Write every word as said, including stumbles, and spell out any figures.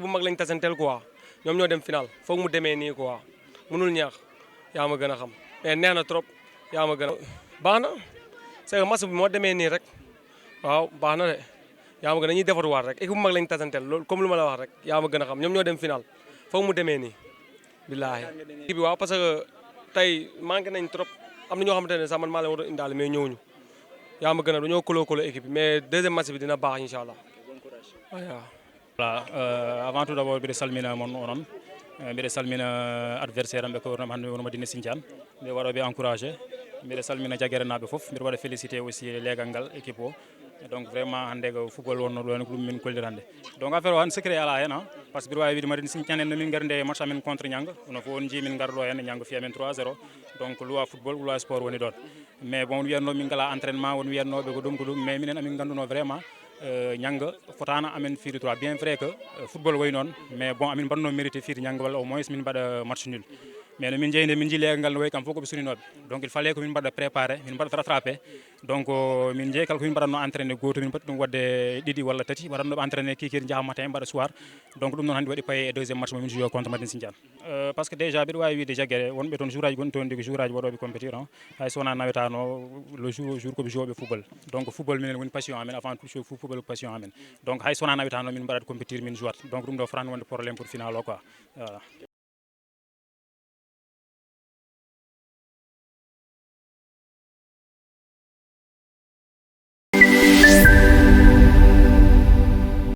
Bu mag lañ tasanteel quoi, ñoom ñoo dem final, foog mu demee nii quoi, mënul ñaax. Yaa ma gën a xam, mais neex na trop. Yaa ma gën a baax na. C'est que match bi moo demee nii rek. Waaw, baax na de. Yaa ma gën a, ñuy defaruwaat rek, équipe bu mag lañ tasanteel loolu, comme lu ma la wax rek. Yaa ma gën a xam, ñoom ñoo dem final, foog mu demee nii. Billaahi. Équipe bi, waaw, parce que tey manqué nañ trop. Am na ñoo xamante ne sax man maa leen war a indaale, mais ñëwuñu. Yaa ma gën a, dañoo kolo kolo équipe bi, mais deuxième match bi dina baax, incha allah. Waaw. Voilà, euh, avant tout d'abord mbiɗa salmina mon onon. Eh, mbiɗa salmina adversaire am ɓe kowrnam hannde wonoma dine sindiane. Mbiɗa waɗa ɓe encouragé. Mbiɗa salmina jaggere naɓe fof, mbiɗa waɗa félicité aussi leegal ngal équipe o. Donc vraiment hannde ko football wonno ɗo, ko ɗum min kolliri hannde. Donc affaire o hannde secret ala hen, hein, parce que mbiɗa wawi wiide madine sindiane en no min gari nde match amen contre ñanga, kono fof on jii min gari ɗo hen ñanga fi amen trois zéro. Donc loi football, loi sport woni ɗon. Mais bon, on wiyatno min ngala entraînement, on wiyatnoɓe ko ɗum ko ɗum, mais minen amin ganduno vraiment, euh, ñanga fotana amen fiiri trois. Bien vrai que euh, football wayi noon, mais bon, amin mbaɗno mérité fiiri ñanga walla au moins min mbaɗa match nul. Mais no min jeeyde, min jii leegal ngal no wayi kam fof koɓe suninoɓe. Donc il fallait ko min mbaɗa préparé, min mbaɗa rattrapé. Donc euh, min jeeyi kala ko min mbaɗatno entraîné goto, min mbaɗi ɗum wadde ɗiɗi walla tati, waɗatnoɓe entraîné kikir jaaha matin mbaɗa soir. Donc ɗum noon hannde waɗi paye e deuxième match mo min joué contre madine sindiane. Euh, parce que déjà mbiɗa wawi wiide jaggere wonɓe toon jouraji gonɗi toon de ko jouraji waɗoɓe compétir, hein. Hay so wona nawetano, le jour au jour koɓe jouoɓe football. Donc football minen woni passion amen, avant tout chose football ko passion amen. Donc hay so wona nawetano min mbaɗat compétir min jouat, donc ɗum ɗo fotani wonde problème pour final o quoi. Voilà.